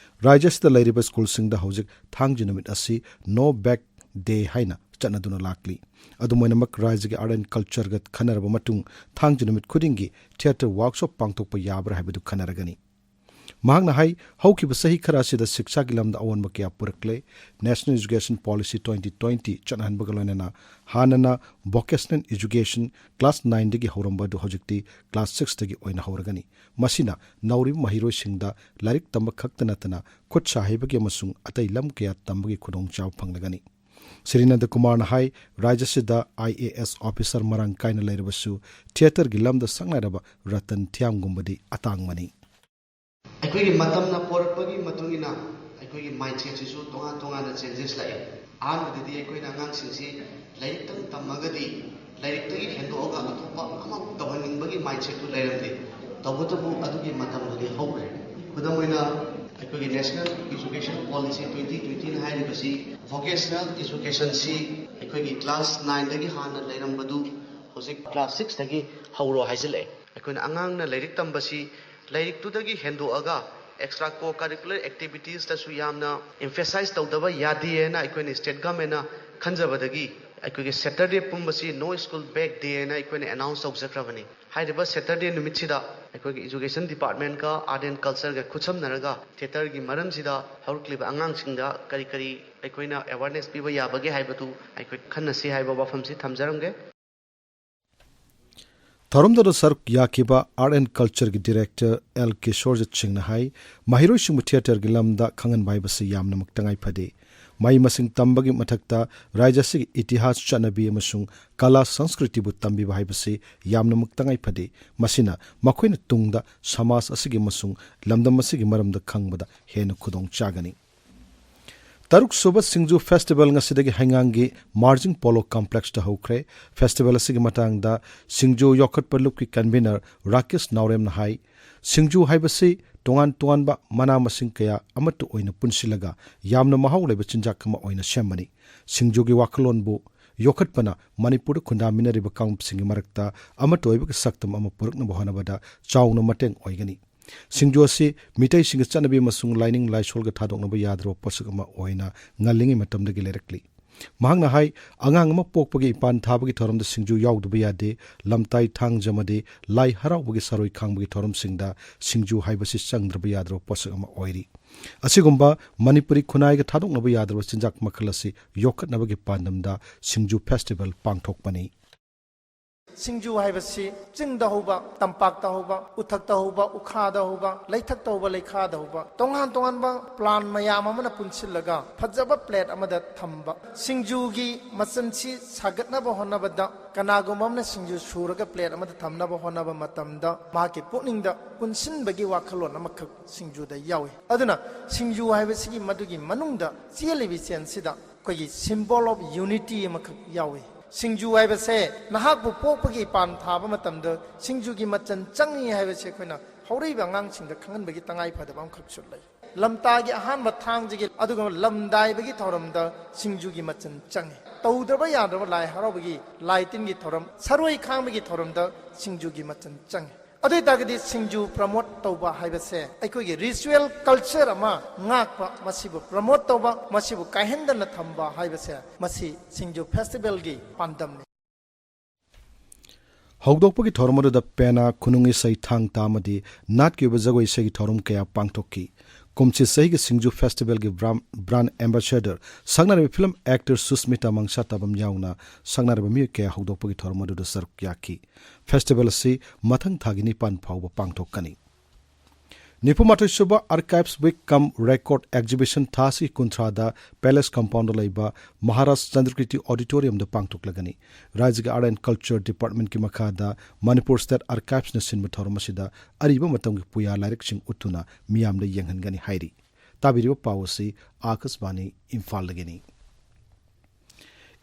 ꯔꯥꯖ꯭ꯌ ꯑꯁꯤꯗ ꯂꯩꯔꯤꯕ ꯁ꯭ꯀꯨꯜꯁꯤꯡꯗ ꯍꯧꯖꯤꯛ ꯊꯥꯡꯖ ꯅꯨꯃꯤꯠ ꯑꯁꯤ ꯅꯣ ꯕꯦꯛ ꯗꯦ ꯍꯥꯏꯅ ꯆꯠꯅꯗꯨꯅ ꯂꯥꯛꯂꯤ꯫ ꯑꯗꯨꯝ ꯑꯣꯏꯅꯃꯛ, ꯔꯥꯖ꯭ꯌꯒꯤ ꯑꯥꯔꯠ ꯑꯦꯟ ꯀꯜꯆꯔꯒ ꯈꯟꯅꯔꯕ ꯃꯇꯨꯡ ꯊꯥꯡꯖ ꯅꯨꯃꯤꯠ ꯈꯨꯗꯤꯡꯒꯤ ꯊꯤꯌꯦꯇꯔ ꯋꯥꯔꯛꯁꯣꯞ ꯄꯥꯡꯊꯣꯛꯄ ꯌꯥꯕ꯭ꯔꯥ ꯍꯥꯏꯕꯗꯨ ꯈꯟꯅꯔꯒꯅꯤ꯫ ꯃꯍꯥꯛꯅ ꯍꯥꯏ, ꯍꯧꯈꯤꯕ ꯆꯍꯤ ꯈꯔ ꯑꯁꯤꯗ ꯁꯤꯛꯁꯥꯒꯤ ꯂꯝꯗ ꯑꯑꯣꯟꯕ ꯀꯌꯥ ꯄꯨꯔꯛꯂꯦ꯫ National Education Policy twenty twenty ꯆꯠꯅꯍꯟꯕꯒ ꯂꯣꯏꯅꯅ ꯍꯥꯟꯅꯅ vocational education class nineꯗꯒꯤ ꯍꯧꯔꯝꯕ ꯑꯗꯨ ꯍꯧꯖꯤꯛꯇꯤ class sixꯇꯒꯤ ꯑꯣꯏꯅ ꯍꯧꯔꯒꯅꯤ꯫ ꯃꯁꯤꯅ ꯅꯧꯔꯤꯕ ꯃꯍꯩꯔꯣꯏꯁꯤꯡꯗ ꯂꯥꯏꯔꯤꯛ ꯇꯝꯕ ꯈꯛꯇ ꯅꯠꯇꯅ ꯈꯨꯠ ꯁꯥ ꯍꯩꯕꯒꯤ ꯑꯃꯁꯨꯡ ꯑꯇꯩ ꯂꯝ ꯀꯌꯥ ꯇꯝꯕꯒꯤ ꯈꯨꯗꯣꯡꯆꯥꯕ ꯐꯪꯂꯒꯅꯤ꯫ ꯁ꯭ꯔꯤ ꯅꯟꯗꯀꯨꯃꯥꯔꯅ ꯍꯥꯏ, ꯔꯥꯖ꯭ꯌꯁꯤꯗ IAS officer ꯃꯔꯥꯡ ꯀꯥꯏꯅ ꯂꯩꯔꯕꯁꯨ theatreꯒꯤ ꯂꯝꯗ ꯁꯛꯅꯥꯏꯔꯕ ꯔꯇꯟ ꯊꯤꯌꯥꯝꯒꯨꯝꯕꯗꯤ ꯑꯇꯥꯡꯕꯅꯤ꯫ ꯑꯩꯈꯣꯏꯒꯤ ꯃꯇꯝꯅ ꯄꯣꯔꯛꯄꯒꯤ ꯃꯇꯨꯡ ꯏꯟꯅ ꯑꯩꯈꯣꯏꯒꯤ mindsetꯁꯤꯁꯨ ꯇꯣꯉꯥꯟ ꯇꯣꯉꯥꯟꯅ changes ꯂꯥꯛꯑꯦ꯫ ꯑꯍꯥꯟꯕꯗꯗꯤ ꯑꯩꯈꯣꯏꯅ ꯑꯉꯥꯡꯁꯤꯡꯁꯤ ꯂꯥꯏꯔꯤꯛꯇꯪ ꯇꯝꯃꯒꯗꯤ ꯂꯥꯏꯔꯤꯛꯇꯒꯤ ꯍꯦꯟꯗꯣꯛꯑꯒ ꯑꯇꯣꯞꯄ ꯑꯃ ꯇꯧꯍꯟꯅꯤꯡꯕꯒꯤ mindsetꯇꯨ ꯂꯩꯔꯝꯗꯦ꯫ ꯇꯧꯕꯇꯕꯨ ꯑꯗꯨꯒꯤ ꯃꯇꯝꯗꯨꯗꯤ ꯍꯧꯈ꯭ꯔꯦ꯫ ꯈꯨꯗꯝ ꯑꯣꯏꯅ ꯑꯩꯈꯣꯏꯒꯤ National Education Policy twenty twentyꯅ ꯍꯥꯏꯔꯤꯕꯁꯤ vocational educationꯁꯤ ꯑꯩꯈꯣꯏꯒꯤ class nineꯗꯒꯤ ꯍꯥꯟꯅ ꯂꯩꯔꯝꯕꯗꯨ ꯍꯧꯖꯤꯛ class sixꯇꯒꯤ ꯍꯧꯔꯣ ꯍꯥꯏꯖꯤꯜꯂꯛꯑꯦ꯫ ꯑꯩꯈꯣꯏꯅ ꯑꯉꯥꯡꯅ ꯂꯥꯏꯔꯤꯛ ꯇꯝꯕꯁꯤ ꯂꯥꯏꯔꯤꯛꯇꯨꯗꯒꯤ ꯍꯦꯟꯗꯣꯛꯑꯒ extra co-curricular activitiesꯇꯁꯨ ꯌꯥꯝꯅ emphasize ꯇꯧꯗꯕ ꯌꯥꯗꯦꯅ ꯑꯩꯈꯣꯏꯅ state governmentꯅ ꯈꯟꯖꯕꯗꯒꯤ ꯑꯩꯈꯣꯏꯒꯤ Saturday ꯄꯨꯝꯕꯁꯤ no school back day ꯍꯥꯏꯅ ꯑꯩꯈꯣꯏꯅ announce ꯇꯧꯖꯈ꯭ꯔꯕꯅꯤ꯫ ꯍꯥꯏꯔꯤꯕ Saturday ꯅꯨꯃꯤꯠꯁꯤꯗ ꯑꯩꯈꯣꯏꯒꯤ Education Departmentꯀ Art and Cultureꯒ ꯈꯨꯠꯁꯝꯅꯔꯒ theatreꯒꯤ ꯃꯔꯝꯁꯤꯗ ꯍꯧꯔꯛꯂꯤꯕ ꯑꯉꯥꯡꯁꯤꯡꯗ ꯀꯔꯤ ꯀꯔꯤ ꯑꯩꯈꯣꯏꯅ awareness ꯄꯤꯕ ꯌꯥꯕꯒꯦ ꯍꯥꯏꯕꯗꯨ ꯑꯩꯈꯣꯏ ꯈꯟꯅꯁꯤ ꯍꯥꯏꯕ ꯋꯥꯐꯝꯁꯤ ꯊꯝꯖꯔꯝꯒꯦ꯫ ꯊꯧꯔꯝꯗꯨꯗ ꯁꯔꯨꯛ ꯌꯥꯈꯤꯕ Art and Cultureꯒꯤ Director ꯑꯦꯜ ꯀꯤꯁꯣꯔꯖꯤꯠ ꯁꯤꯡꯅ ꯍꯥꯏ, ꯃꯍꯩꯔꯣꯏꯁꯤꯡꯕꯨ theatreꯒꯤ ꯂꯝꯗ ꯈꯪꯍꯟꯕ ꯍꯥꯏꯕꯁꯤ ꯌꯥꯝꯅꯃꯛ ꯇꯉꯥꯏ ꯐꯗꯦ꯫ ꯃꯍꯩ ꯃꯁꯤꯡ ꯇꯝꯕꯒꯤ ꯃꯊꯛꯇ ꯔꯥꯖ꯭ꯌ ꯑꯁꯤꯒꯤ ꯏꯇꯤꯍꯥꯁ, ꯆꯠꯅꯕꯤ ꯑꯃꯁꯨꯡ ꯀꯂꯥ ꯁꯪꯁꯀ꯭ꯔꯤꯇꯤꯕꯨ ꯇꯝꯕꯤꯕ ꯍꯥꯏꯕꯁꯤ ꯌꯥꯝꯅꯃꯛ ꯇꯉꯥꯏ ꯐꯗꯦ꯫ ꯃꯁꯤꯅ ꯃꯈꯣꯏꯅ ꯇꯨꯡꯗ ꯁꯃꯥꯖ ꯑꯁꯤꯒꯤ ꯑꯃꯁꯨꯡ ꯂꯝꯗꯝ ꯑꯁꯤꯒꯤ ꯃꯔꯝꯗ ꯈꯪꯕꯗ ꯍꯦꯟꯅ ꯈꯨꯗꯣꯡ ꯆꯥꯒꯅꯤ꯫ ꯇꯔꯨꯛ ꯁꯨꯕ ꯁꯤꯡꯖꯨ festival ꯉꯁꯤꯗꯒꯤ ꯍꯩꯉꯥꯡꯒꯤ ꯃꯥꯔꯖꯤꯡ ꯄꯣꯂꯣ complexꯇ ꯍꯧꯈ꯭ꯔꯦ꯫ Festival ꯑꯁꯤꯒꯤ ꯃꯇꯥꯡꯗ ꯁꯤꯡꯖꯨ ꯌꯣꯛꯈꯠꯄ ꯂꯨꯞꯀꯤ convener ꯔꯥꯀꯦꯁ ꯅꯥꯎꯔꯦꯝꯅ ꯍꯥꯏ, ꯁꯤꯡꯖꯨ ꯍꯥꯏꯕꯁꯤ ꯇꯣꯉꯥꯟ ꯇꯣꯉꯥꯟꯕ ꯃꯅꯥ ꯃꯁꯤꯡ ꯀꯌꯥ ꯑꯃꯠꯇ ꯑꯣꯏꯅ ꯄꯨꯟꯁꯤꯜꯂꯒ ꯌꯥꯝꯅ ꯃꯍꯥꯎ ꯂꯩꯕ ꯆꯤꯟꯖꯥꯛ ꯑꯃ ꯑꯣꯏꯅ ꯁꯦꯝꯕꯅꯤ꯫ ꯁꯤꯡꯖꯨꯒꯤ ꯋꯥꯈꯜꯂꯣꯟꯕꯨ ꯌꯣꯛꯈꯠꯄꯅ ꯃꯅꯤꯄꯨꯔꯗ ꯈꯨꯟꯗꯥꯃꯤꯟꯅꯔꯤꯕ ꯀꯥꯡꯂꯨꯞꯁꯤꯡꯒꯤ ꯃꯔꯛꯇ ꯑꯃꯠꯇ ꯑꯣꯏꯕꯒꯤ ꯁꯛꯇꯝ ꯑꯃ ꯄꯨꯔꯛꯅꯕ ꯍꯣꯠꯅꯕꯗ ꯆꯥꯎꯅ ꯃꯇꯦꯡ ꯑꯣꯏꯒꯅꯤ꯫ ꯁꯤꯡꯖꯨ ꯑꯁꯤ ꯃꯤꯇꯩꯁꯤꯡꯒꯤ ꯆꯠꯅꯕꯤ ꯑꯃꯁꯨꯡ ꯂꯥꯏꯅꯤꯡ ꯂꯥꯏꯁꯣꯜꯒ ꯊꯥꯗꯣꯛꯅꯕ ꯌꯥꯗ꯭ꯔꯕ ꯄꯣꯠꯁꯛ ꯑꯃ ꯑꯣꯏꯅ ꯉꯜꯂꯤꯉꯩ ꯃꯇꯝꯗꯒꯤ ꯂꯩꯔꯛꯂꯤ꯫ ꯃꯍꯥꯛꯅ ꯍꯥꯏ, ꯑꯉꯥꯡ ꯑꯃ ꯄꯣꯛꯄꯒꯤ ꯏꯄꯥꯟ ꯊꯥꯕꯒꯤ ꯊꯧꯔꯝꯗ ꯁꯤꯡꯖꯨ ꯌꯥꯎꯗꯕ ꯌꯥꯗꯦ, ꯂꯝꯇꯥꯏ ꯊꯥꯡꯖ ꯑꯃꯗꯤ ꯂꯥꯏ ꯍꯔꯥꯎꯕꯒꯤ ꯁꯔꯣꯏ ꯈꯥꯡꯕꯒꯤ ꯊꯧꯔꯝꯁꯤꯡꯗ ꯁꯤꯡꯖꯨ ꯍꯥꯏꯕꯁꯤ ꯆꯪꯗ꯭ꯔꯕ ꯌꯥꯗ꯭ꯔꯕ ꯄꯣꯠꯁꯛ ꯑꯃ ꯑꯣꯏꯔꯤ꯫ ꯑꯁꯤꯒꯨꯝꯕ ꯃꯅꯤꯄꯨꯔꯤ ꯈꯨꯟꯅꯥꯏꯒ ꯊꯥꯗꯣꯛꯅꯕ ꯌꯥꯗ꯭ꯔꯕ ꯆꯤꯟꯖꯥꯛ ꯃꯈꯜ ꯑꯁꯤ ꯌꯣꯛꯈꯠꯅꯕꯒꯤ ꯄꯥꯟꯗꯝꯗ ꯁꯤꯡꯖꯨ ꯐꯦꯁꯇꯤꯚꯦꯜ ꯄꯥꯡꯊꯣꯛꯄꯅꯤ꯫ ꯁꯤꯡꯖꯨ ꯍꯥꯏꯕꯁꯤ ꯆꯤꯡꯗ ꯍꯧꯕ, ꯇꯝꯄꯥꯛꯇ ꯍꯧꯕ, ꯎꯊꯛꯇ ꯍꯧꯕ, ꯎꯈꯥꯗ ꯍꯧꯕ, ꯂꯩꯊꯛꯇ ꯍꯧꯕ, ꯂꯩꯈꯥꯗ ꯍꯧꯕ, ꯇꯣꯉꯥꯟ ꯇꯣꯉꯥꯟꯕ ꯄ꯭ꯂꯥꯟ ꯃꯌꯥꯝ ꯑꯃꯅ ꯄꯨꯟꯁꯤꯜꯂꯒ ꯐꯖꯕ ꯄ꯭ꯂꯦꯠ ꯑꯃꯗ ꯊꯝꯕ꯫ ꯁꯤꯡꯖꯨꯒꯤ ꯃꯆꯜꯁꯤ ꯁꯥꯒꯠꯅꯕ ꯍꯣꯠꯅꯕꯗ ꯀꯅꯥꯒꯨꯝꯕ ꯑꯃꯅ ꯁꯤꯡꯖꯨ ꯁꯨꯔꯒ ꯄ꯭ꯂꯦꯠ ꯑꯃꯗ ꯊꯝꯅꯕ ꯍꯣꯠꯅꯕ ꯃꯇꯝꯗ ꯃꯍꯥꯛꯀꯤ ꯄꯨꯛꯅꯤꯡꯗ ꯄꯨꯟꯁꯤꯟꯕꯒꯤ ꯋꯥꯈꯜꯂꯣꯟ ꯑꯃꯈꯛ ꯁꯤꯡꯖꯨꯗ ꯌꯥꯎꯏ꯫ ꯑꯗꯨꯅ ꯁꯤꯡꯖꯨ ꯍꯥꯏꯕꯁꯤꯒꯤ ꯃꯗꯨꯒꯤ ꯃꯅꯨꯡꯗ ꯆꯦꯜꯂꯤꯕ ꯆꯦꯟꯁꯤꯗ ꯑꯩꯈꯣꯏꯒꯤ symbol of unity ꯑꯃꯈꯛ ꯌꯥꯎꯏ꯫ ꯁꯤꯡꯖꯨ ꯍꯥꯏꯕꯁꯦ ꯅꯍꯥꯛꯄꯨ ꯄꯣꯛꯄꯒꯤ ꯏꯄꯥꯟ ꯊꯥꯕ ꯃꯇꯝꯗ ꯁꯤꯡꯖꯨꯒꯤ ꯃꯆꯜ ꯆꯪꯏ ꯍꯥꯏꯕꯁꯦ ꯑꯩꯈꯣꯏꯅ ꯍꯧꯔꯛꯏꯕ ꯑꯉꯥꯡꯁꯤꯡꯗ ꯈꯪꯍꯟꯕꯒꯤ ꯇꯉꯥꯏ ꯐꯗꯕ ꯑꯃꯈꯛꯁꯨ ꯂꯩ꯫ ꯂꯝꯇꯥꯒꯤ ꯑꯍꯥꯟꯕ ꯊꯥꯡꯖꯒꯤ ꯑꯗꯨꯒ ꯂꯝꯗꯥꯏꯕꯒꯤ ꯊꯧꯔꯝꯗ ꯁꯤꯡꯖꯨꯒꯤ ꯃꯆꯜ ꯆꯪꯏ꯫ ꯇꯧꯗ꯭ꯔꯕ ꯌꯥꯗ꯭ꯔꯕ ꯂꯥꯏ ꯍꯔꯥꯎꯕꯒꯤ, ꯂꯥꯏ ꯇꯤꯟꯒꯤ ꯊꯧꯔꯝ, ꯁꯔꯣꯏ ꯈꯥꯡꯕꯒꯤ ꯊꯧꯔꯝꯗ ꯁꯤꯡꯖꯨꯒꯤ ꯃꯆꯜ ꯆꯪꯏ꯫ ꯑꯗꯨ ꯑꯣꯏꯇꯥꯔꯒꯗꯤ ꯁꯤꯡꯖꯨ ꯄ꯭ꯔꯃꯣꯠ ꯇꯧꯕ ꯍꯥꯏꯕꯁꯦ ꯑꯩꯈꯣꯏꯒꯤ ꯔꯤꯆꯨꯋꯦꯜ ꯀꯜꯆꯔ ꯑꯃ ꯉꯥꯛꯄ, ꯃꯁꯤꯕꯨ ꯄ꯭ꯔꯃꯣꯠ ꯇꯧꯕ, ꯃꯁꯤꯕꯨ ꯀꯥꯏꯍꯟꯗꯅ ꯊꯝꯕ ꯍꯥꯏꯕꯁꯦ ꯃꯁꯤ ꯁꯤꯡꯖꯨ ꯐꯦꯁꯇꯤꯚꯦꯜꯒꯤ ꯄꯥꯟꯗꯝꯅꯤ꯫ ꯍꯧꯗꯣꯛꯄꯒꯤ ꯊꯧꯔꯝ ꯑꯗꯨꯗ ꯄꯦꯅꯥ, ꯈꯨꯅꯨꯡ ꯏꯁꯩ, ꯊꯥꯡ ꯇꯥ ꯑꯃꯗꯤ ꯅꯥꯠꯀꯤ ꯑꯣꯏꯕ ꯖꯒꯣꯏ ꯏꯁꯩꯒꯤ ꯊꯧꯔꯝ ꯀꯌꯥ ꯄꯥꯡꯊꯣꯛꯈꯤ꯫ ꯀꯨꯝꯁꯤ ꯆꯍꯤꯒꯤ ꯁꯤꯡꯖꯨ ꯐꯦꯁꯇꯤꯚꯦꯜꯒꯤ ꯕ꯭ꯔꯥꯝ-, ꯕ꯭ꯔꯥꯟ ꯑꯦꯝꯕꯦꯁꯦꯗꯔ, ꯁꯛꯅꯥꯏꯔꯕ ꯐꯤꯂꯝ ꯑꯦꯛꯇꯔ ꯁꯨꯁꯃꯤꯇꯥ ꯃꯪꯁꯥꯇꯥꯕꯝ ꯌꯥꯎꯅ ꯁꯛꯅꯥꯏꯔꯕ ꯃꯤꯑꯣꯏ ꯀꯌꯥ ꯍꯧꯗꯣꯛꯄꯒꯤ ꯊꯧꯔꯝ ꯑꯗꯨꯗ ꯁꯔꯨꯛ ꯌꯥꯈꯤ꯫ ꯐꯦꯁꯇꯤꯚꯦꯜ ꯑꯁꯤ ꯃꯊꯪ ꯊꯥꯒꯤ ꯅꯤꯄꯥꯟ ꯐꯥꯎꯕ ꯄꯥꯡꯊꯣꯛꯀꯅꯤ꯫ ꯅꯤꯐꯨꯃꯥꯊꯣꯏ ꯁꯨꯕ Archives Week cum Record Exhibition ꯊꯥ ꯑꯁꯤꯒꯤ ꯀꯨꯟꯊ꯭ꯔꯥꯗ ꯄꯦꯂꯦꯁ ꯀꯝꯄꯥꯎꯟꯗ ꯂꯩꯕ ꯃꯍꯥꯔꯥꯖ ꯆꯟꯗ꯭ꯔꯀꯤꯔꯇꯤ ꯑꯣꯗꯤꯇꯣꯔꯤꯌꯝꯗ ꯄꯥꯡꯊꯣꯛꯂꯒꯅꯤ꯫ ꯔꯥꯖ꯭ꯌꯒꯤ Art and Culture Departmentꯀꯤ ꯃꯈꯥꯗ ꯃꯅꯤꯄꯨꯔ ꯁ꯭ꯇꯦꯠ ꯑꯥꯔꯀꯥꯏꯚꯁꯅ ꯁꯤꯟꯕ ꯊꯧꯔꯝ ꯑꯁꯤꯗ ꯑꯔꯤꯕ ꯃꯇꯝꯒꯤ ꯄꯨꯌꯥ ꯂꯥꯏꯔꯤꯛꯁꯤꯡ ꯎꯠꯇꯨꯅ ꯃꯤꯌꯥꯝꯗ ꯌꯦꯡꯍꯟꯒꯅꯤ ꯍꯥꯏꯔꯤ꯫ ꯇꯥꯕꯤꯔꯤꯕ ꯄꯥꯎ ꯑꯁꯤ ꯑꯥꯀꯥꯁꯕꯥꯅꯤ ꯏꯝꯐꯥꯜꯗꯒꯤꯅꯤ꯫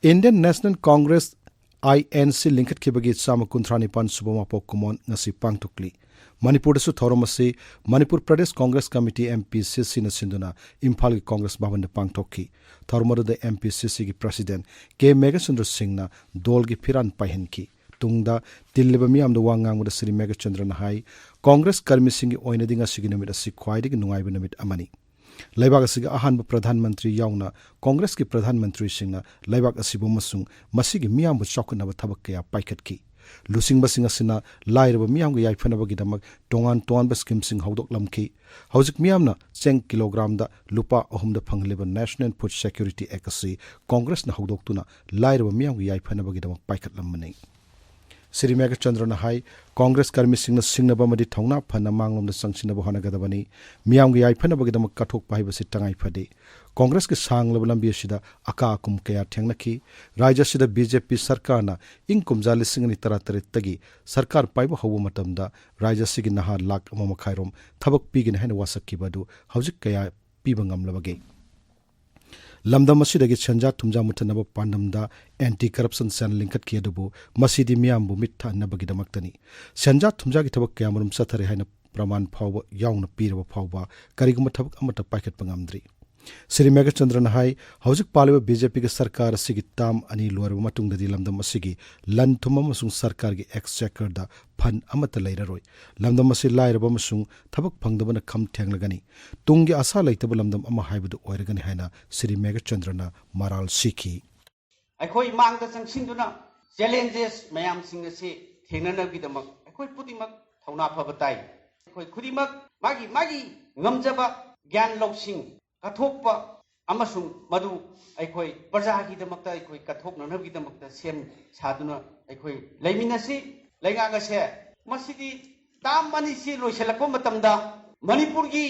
Indian National Congress, I N C, ꯂꯤꯡꯈꯠꯈꯤꯕꯒꯤ ꯆꯥꯝꯃ ꯀꯨꯟꯊ꯭ꯔꯥ ꯅꯤꯄꯥꯟ ꯁꯨꯕ ꯃꯄꯣꯛ ꯀꯨꯝꯑꯣꯟ ꯉꯁꯤ ꯄꯥꯡꯊꯣꯛꯂꯤ꯫ ꯃꯅꯤꯄꯨꯔꯗꯁꯨ ꯊꯧꯔꯝ ꯑꯁꯤ Manipur Pradesh Congress committee, M P C C, ꯅ ꯁꯤꯟꯗꯨꯅ ꯏꯝꯐꯥꯜꯒꯤ ꯀꯣꯡꯒ꯭ꯔꯦꯁ ꯚꯕꯟꯗ ꯄꯥꯡꯊꯣꯛꯈꯤ꯫ ꯊꯧꯔꯝ ꯑꯗꯨꯗ M P C C ꯒꯤ president K ꯃꯦꯘꯆꯟꯗ꯭ꯔ ꯁꯤꯡꯅ ꯗꯣꯜꯒꯤ ꯐꯤꯔꯥꯟ ꯄꯥꯏꯍꯟꯈꯤ꯫ ꯇꯨꯡꯗ ꯇꯤꯜꯂꯤꯕ ꯃꯤꯌꯥꯝꯗ ꯋꯥ ꯉꯥꯡꯕꯗ ꯁ꯭ꯔꯤ ꯃꯦꯘꯆꯟꯗ꯭ꯔꯅ ꯍꯥꯏ, ꯀꯣꯡꯒ꯭ꯔꯦꯁ ꯀꯔꯃꯤꯁꯤꯡꯒꯤ ꯑꯣꯏꯅꯗꯤ ꯉꯁꯤꯒꯤ ꯅꯨꯃꯤꯠ ꯑꯁꯤ ꯈ꯭ꯋꯥꯏꯗꯒꯤ ꯅꯨꯡꯉꯥꯏꯕ ꯅꯨꯃꯤꯠ ꯑꯃꯅꯤ꯫ ꯂꯩꯕꯥꯛ ꯑꯁꯤꯒꯤ ꯑꯍꯥꯟꯕ ꯄ꯭ꯔꯙꯥꯟ ꯃꯟꯇ꯭ꯔꯤ ꯌꯥꯎꯅ ꯀꯣꯡꯒ꯭ꯔꯦꯁꯀꯤ ꯄ꯭ꯔꯙꯥꯟ ꯃꯟꯇ꯭ꯔꯤꯁꯤꯡꯅ ꯂꯩꯕꯥꯛ ꯑꯁꯤꯕꯨ ꯑꯃꯁꯨꯡ ꯃꯁꯤꯒꯤ ꯃꯤꯌꯥꯝꯕꯨ ꯆꯥꯎꯈꯠꯅꯕ ꯊꯕꯛ ꯀꯌꯥ ꯄꯥꯏꯈꯠꯈꯤ꯫ ꯂꯨꯆꯤꯡꯕꯁꯤꯡ ꯑꯁꯤꯅ ꯂꯥꯏꯔꯕ ꯃꯤꯌꯥꯝꯒꯤ ꯌꯥꯏꯐꯅꯕꯒꯤꯗꯃꯛ ꯇꯣꯉꯥꯟ ꯇꯣꯉꯥꯟꯕ ꯁ꯭ꯀꯤꯝꯁꯤꯡ ꯍꯧꯗꯣꯛꯂꯝꯈꯤ꯫ ꯍꯧꯖꯤꯛ ꯃꯤꯌꯥꯝꯅ ꯆꯦꯡ ꯀꯤꯂꯣꯒ꯭ꯔꯥꯝꯗ ꯂꯨꯄꯥ ꯑꯍꯨꯝꯗ ꯐꯪꯍꯜꯂꯤꯕ National Food Security Act ꯑꯁꯤ ꯀꯣꯡꯒ꯭ꯔꯦꯁꯅ ꯍꯧꯗꯣꯛꯇꯨꯅ ꯂꯥꯏꯔꯕ ꯃꯤꯌꯥꯝꯒꯤ ꯌꯥꯏꯐꯅꯕꯒꯤꯗꯃꯛ ꯄꯥꯏꯈꯠꯂꯝꯕꯅꯤ꯫ ꯁ꯭ꯔꯤ ꯃꯦꯘꯆꯟꯗ꯭ꯔꯅ ꯍꯥꯏ, ꯀꯣꯡꯒ꯭ꯔꯦꯁ ꯀꯔꯃꯤꯁꯤꯡꯅ ꯁꯤꯡꯅꯕ ꯑꯃꯗꯤ ꯊꯧꯅꯥ ꯐꯅ ꯃꯥꯡꯂꯣꯝꯗ ꯆꯪꯁꯤꯟꯅꯕ ꯍꯣꯠꯅꯒꯗꯕꯅꯤ꯫ ꯃꯤꯌꯥꯝꯒꯤ ꯌꯥꯏꯐꯅꯕꯒꯤꯗꯃꯛ ꯀꯠꯊꯣꯛꯄ ꯍꯥꯏꯕꯁꯤ ꯇꯉꯥꯏ ꯐꯗꯦ꯫ ꯀꯣꯡꯒ꯭ꯔꯦꯁꯀꯤ ꯁꯥꯡꯂꯕ ꯂꯝꯕꯤ ꯑꯁꯤꯗ ꯑꯀꯥ ꯑꯀꯨꯝ ꯀꯌꯥ ꯊꯦꯡꯅꯈꯤ꯫ ꯔꯥꯖ꯭ꯌ ꯑꯁꯤꯗ ꯕꯤ ꯖꯦ ꯄꯤ ꯁꯔꯀꯥꯔꯅ ꯏꯪ ꯀꯨꯝꯖꯥ ꯂꯤꯁꯤꯡ ꯑꯅꯤ ꯇꯔꯥꯇꯔꯦꯠꯇꯒꯤ ꯁꯔꯀꯥꯔ ꯄꯥꯏꯕ ꯍꯧꯕ ꯃꯇꯝꯗ ꯔꯥꯖ꯭ꯌ ꯑꯁꯤꯒꯤ ꯅꯍꯥ ꯂꯥꯈ ꯑꯃ ꯃꯈꯥꯏꯔꯣꯝ ꯊꯕꯛ ꯄꯤꯒꯅꯤ ꯍꯥꯏꯅ ꯋꯥꯁꯛꯈꯤꯕ ꯑꯗꯨ ꯍꯧꯖꯤꯛ ꯀꯌꯥ ꯄꯤꯕ ꯉꯝꯂꯕꯒꯦ? ꯂꯝꯗꯝ ꯑꯁꯤꯗꯒꯤ ꯁꯦꯟꯖꯥ ꯊꯨꯝꯖꯥ ꯃꯨꯠꯊꯠꯅꯕ ꯄꯥꯟꯗꯝꯗ ꯑꯦꯟꯇꯤ ꯀꯔꯞꯁꯟ ꯁꯦꯜ ꯂꯤꯡꯈꯠꯈꯤ, ꯑꯗꯨꯕꯨ ꯃꯁꯤꯗꯤ ꯃꯤꯌꯥꯝꯕꯨ ꯃꯤꯠ ꯊꯛꯍꯟꯅꯕꯒꯤꯗꯃꯛꯇꯅꯤ꯫ ꯁꯦꯟꯖꯥ ꯊꯨꯝꯖꯥꯒꯤ ꯊꯕꯛ ꯀꯌꯥꯃꯔꯨꯝ ꯆꯠꯊꯔꯦ ꯍꯥꯏꯅ ꯄ꯭ꯔꯃꯥꯟ ꯐꯥꯎꯕ ꯌꯥꯎꯅ ꯄꯤꯔꯕ ꯐꯥꯎꯕ ꯀꯔꯤꯒꯨꯝꯕ ꯊꯕꯛ ꯑꯃꯠꯇ ꯄꯥꯏꯈꯠꯄ ꯉꯝꯗ꯭ꯔꯤ꯫ ꯁ꯭ꯔꯤ ꯃꯦꯘꯆꯟꯗ꯭ꯔꯅ ꯍꯥꯏ, ꯍꯧꯖꯤꯛ ꯄꯥꯜꯂꯤꯕ ꯕꯤ ꯖꯦ ꯄꯤꯒꯤ ꯁꯔꯀꯥꯔ ꯑꯁꯤꯒꯤ ꯇꯥꯝ ꯑꯅꯤ ꯂꯣꯏꯔꯕ ꯃꯇꯨꯡꯗꯗꯤ ꯂꯝꯗꯝ ꯑꯁꯤꯒꯤ ꯂꯟ ꯊꯨꯝ ꯑꯃꯁꯨꯡ ꯁꯔꯀꯥꯔꯒꯤ ꯑꯦꯛꯁꯆꯦꯀꯔꯗ ꯐꯟ ꯑꯃꯠꯇ ꯂꯩꯔꯔꯣꯏ꯫ ꯂꯝꯗꯝ ꯑꯁꯤ ꯂꯥꯏꯔꯕ ꯑꯃꯁꯨꯡ ꯊꯕꯛ ꯐꯪꯗꯕꯅ ꯈꯝ ꯊꯦꯡꯂꯒꯅꯤ꯫ ꯇꯨꯡꯒꯤ ꯑꯁꯥ ꯂꯩꯇꯕ ꯂꯝꯗꯝ ꯑꯃ ꯍꯥꯏꯕꯗꯨ ꯑꯣꯏꯔꯒꯅꯤ ꯍꯥꯏꯅ ꯁ꯭ꯔꯤ ꯃꯦꯘꯆꯟꯗ꯭ꯔꯅ ꯃꯔꯥꯜ ꯁꯤꯈꯤ꯫ ꯑꯩꯈꯣꯏ ꯃꯥꯡꯗ ꯆꯪꯁꯤꯟꯗꯨꯅ ꯆꯦꯂꯦꯟꯖꯦꯁ ꯃꯌꯥꯝꯁꯤꯡ ꯑꯁꯤ ꯊꯦꯡꯅꯅꯕꯒꯤꯗꯃꯛ ꯑꯩꯈꯣꯏ ꯈꯨꯗꯤꯡꯃꯛ ꯊꯧꯅꯥ ꯐꯕ ꯇꯥꯏ꯫ ꯑꯩꯈꯣꯏ ꯈꯨꯗꯤꯡꯃꯛ ꯃꯥꯒꯤ ꯃꯥꯒꯤ ꯉꯝꯖꯕ ꯒ꯭ꯌꯥꯟ ꯂꯧꯁꯤꯡ ꯀꯠꯊꯣꯛꯄ ꯑꯃꯁꯨꯡ ꯃꯗꯨ ꯑꯩꯈꯣꯏ ꯄ꯭ꯔꯖꯥꯒꯤꯗꯃꯛꯇ ꯑꯩꯈꯣꯏ ꯀꯠꯊꯣꯛꯅꯅꯕꯒꯤꯗꯃꯛꯇ ꯁꯦꯝ ꯁꯥꯗꯨꯅ ꯑꯩꯈꯣꯏ ꯂꯩꯃꯤꯟꯅꯁꯤ꯫ ꯂꯩꯉꯥꯛ ꯑꯁꯦ ꯃꯁꯤꯗꯤ ꯇꯥꯝ ꯑꯅꯤꯁꯤ ꯂꯣꯏꯁꯤꯜꯂꯛꯄ ꯃꯇꯝꯗ ꯃꯅꯤꯄꯨꯔꯒꯤ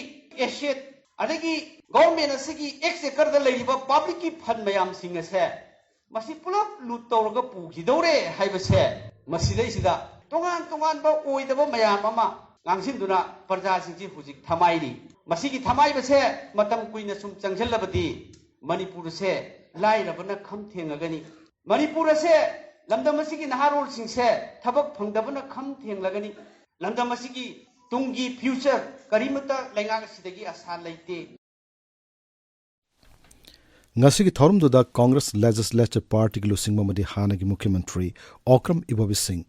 ꯑꯦꯁꯦꯠ ꯑꯗꯒꯤ ꯒꯣꯚꯔꯟꯃꯦꯟ ꯑꯁꯤꯒꯤ ꯑꯦꯛꯁꯆꯦꯀꯔꯗ ꯂꯩꯔꯤꯕ ꯄꯕ꯭ꯂꯤꯛꯀꯤ ꯐꯟ ꯃꯌꯥꯝꯁꯤꯡ ꯑꯁꯦ ꯃꯁꯤ ꯄꯨꯂꯞ ꯂꯨꯠ ꯇꯧꯔꯒ ꯄꯨꯈꯤꯗꯧꯔꯦ ꯍꯥꯏꯕꯁꯦ ꯃꯁꯤꯗꯩꯁꯤꯗ ꯇꯣꯉꯥꯟ ꯇꯣꯉꯥꯟꯕ ꯑꯣꯏꯗꯕ ꯃꯌꯥꯝ ꯑꯃ ꯉꯥꯡꯁꯤꯟꯗꯨꯅ ꯄ꯭ꯔꯖꯥꯁꯤꯡꯁꯤ ꯍꯧꯖꯤꯛ ꯊꯃꯥꯏꯔꯤ꯫ ꯃꯁꯤꯒꯤ ꯊꯃꯥꯏꯕꯁꯦ ꯃꯇꯝ ꯀꯨꯏꯅ ꯁꯨꯝ ꯆꯪꯁꯤꯜꯂꯕꯗꯤ ꯃꯅꯤꯄꯨꯔꯁꯦ ꯂꯥꯏꯔꯕꯅ ꯈꯝ ꯊꯦꯡꯉꯒꯅꯤ꯫ ꯃꯅꯤꯄꯨꯔ ꯑꯁꯦ, ꯂꯝꯗꯝ ꯑꯁꯤꯒꯤ ꯅꯍꯥꯔꯣꯜꯁꯤꯡꯁꯦ ꯊꯕꯛ ꯐꯪꯗꯕꯅ ꯈꯝ ꯊꯦꯡꯂꯒꯅꯤ꯫ ꯂꯝꯗꯝ ꯑꯁꯤꯒꯤ ꯇꯨꯡꯒꯤ ꯐ꯭ꯌꯨꯆꯔ ꯀꯔꯤꯃꯠꯇ ꯂꯩꯉꯥꯛ ꯑꯁꯤꯗꯒꯤ ꯑꯁꯥ ꯂꯩꯇꯦ꯫ ꯉꯁꯤꯒꯤ ꯊꯧꯔꯝꯗꯨꯗ ꯀꯣꯡꯒ꯭ꯔꯦꯁ ꯂꯦꯖꯤꯁꯂꯦꯆꯔ ꯄꯥꯔꯇꯤꯒꯤ ꯂꯨꯆꯤꯡꯕ ꯑꯃꯗꯤ ꯍꯥꯟꯅꯒꯤ ꯃꯨꯈ꯭ꯌ ꯃꯟꯇ꯭ꯔꯤ ꯑꯣꯀ꯭ꯔꯝ ꯏꯕꯣꯕꯤ ꯁꯤꯡ,